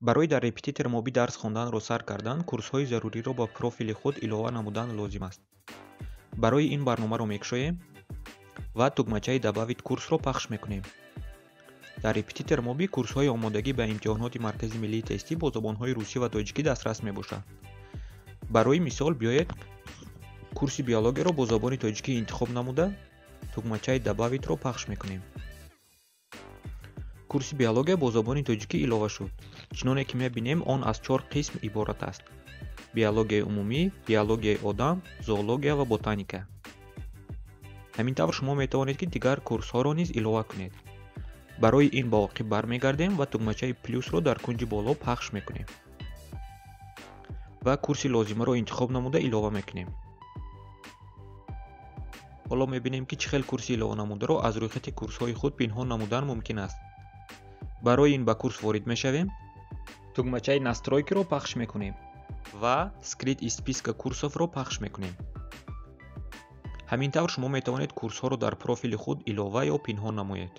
Барои дар Репетитор Моби дарс хонданро сар кардан, курсҳои заруриро ба профили худ илова намудан лозим аст. Барои ин барномаро мекушоем ва тугмачаи «Добавить курс»-ро пахш мекунем. Дар Репетитор Моби курсҳои омодагӣ ба имтиҳоноти Маркази миллии тестӣ бо забонҳои русӣ ва тоҷикӣ дастрас мебошад. Барои мисол, биёед, курси биологияро бо забони тоҷикӣ интихоб намуда, тугмачаи «Добавить»-ро пахш мекунем. Курси биология бо забони тоҷикӣ илова шуд. Чуноне ки мебинем, он аз чор қисм иборат аст: биологияи умумӣ, биологияи одам, зоология ва ботаника. Ҳамин тавр шумо метавонед, ки дигар курсҳоро низ илова кунед. Барои ин ба оқиб бармегардем ва тугмачаи плюсро дар кунҷи боло пахш мекунем ва курси лозимаро интихоб намуда, илова мекунем. Ҳоло мебинем, ки чӣ хел курси илованамударо аз рӯйхати курсҳои худ пинҳон намудан мумкин аст. Барои ин ба курс ворид мешавем, тугмачаи «Настройки»-ро пахш мекунем ва «Скрыть из списка курсов»-ро пахш мекунем. Ҳамин тавр шумо метавонед курсҳоро дар профили худ илова ё пинҳон намоед.